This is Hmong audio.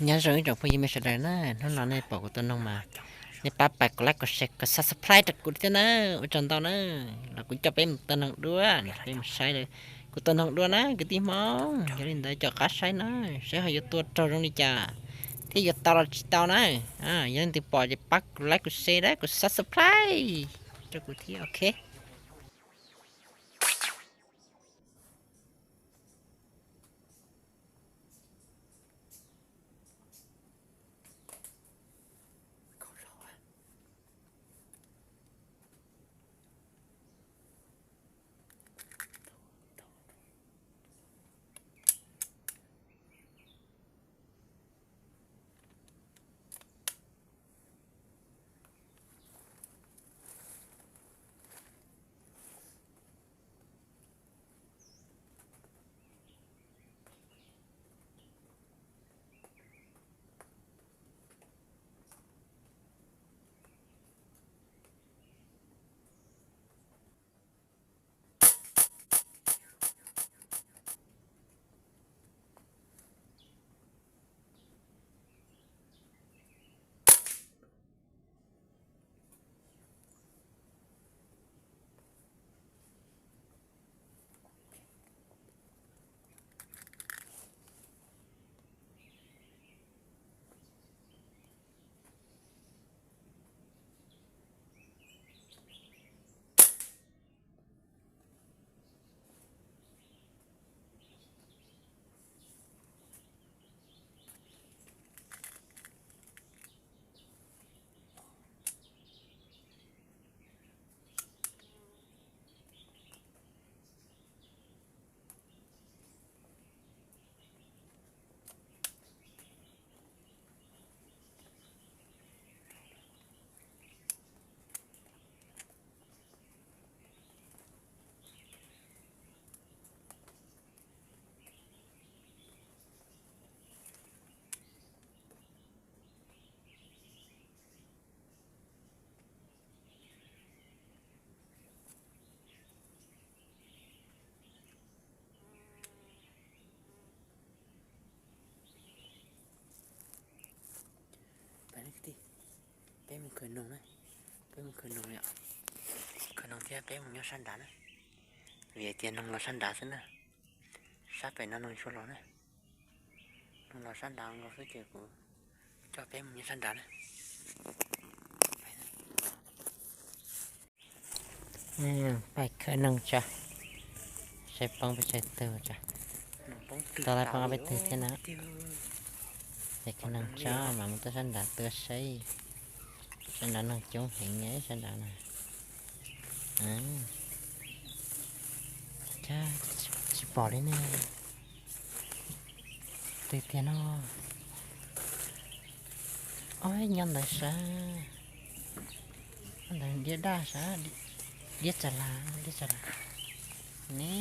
Nyob zoo ib tsoom phooj ywg mej sawv daws na, hnub no nej pom kuv tua noog mas nej pab pais kuv like, kuv share, kuv subscribe rau kuv thiab na. Ua tsaug ntau na, los kuv coj peb mus tua noog dua, peb mus saib lawm. Kuv tua noog dua na kwv tij Hmoob, yog li ntawd caum qab saib na, saib ho yuav tua raug zoo li cas thiab yuav tau los tsis tau na. Yog leej twg pom ces pab kuv like, kuv share, kuv subscribe rau kuv thiab, ok. Peb mus khawv noog na, peb mus khawv noog, khawv noog thiab peb mus nyob sab nrad na, vim tias noog los sab nrad xwb na, sab pem no noog tsis los na, noog los sab nrad nkaus xwb ces kuv coj peb mus nyob sab nrad na. Pais khawv noog tso, saib poob peb tsaig tug tso. Tau lawm poob ob peb tug thiab na. Pais khawv noog tso mas mus tuaj sab nrad tua saib. Sab nrad noog coob heev sab nrad na. Cas tsis pom li ne. Twg tiag no? Ob nyob ntawd sab, ntawd diab daj sab, diab tsa las, diab tsa las ne.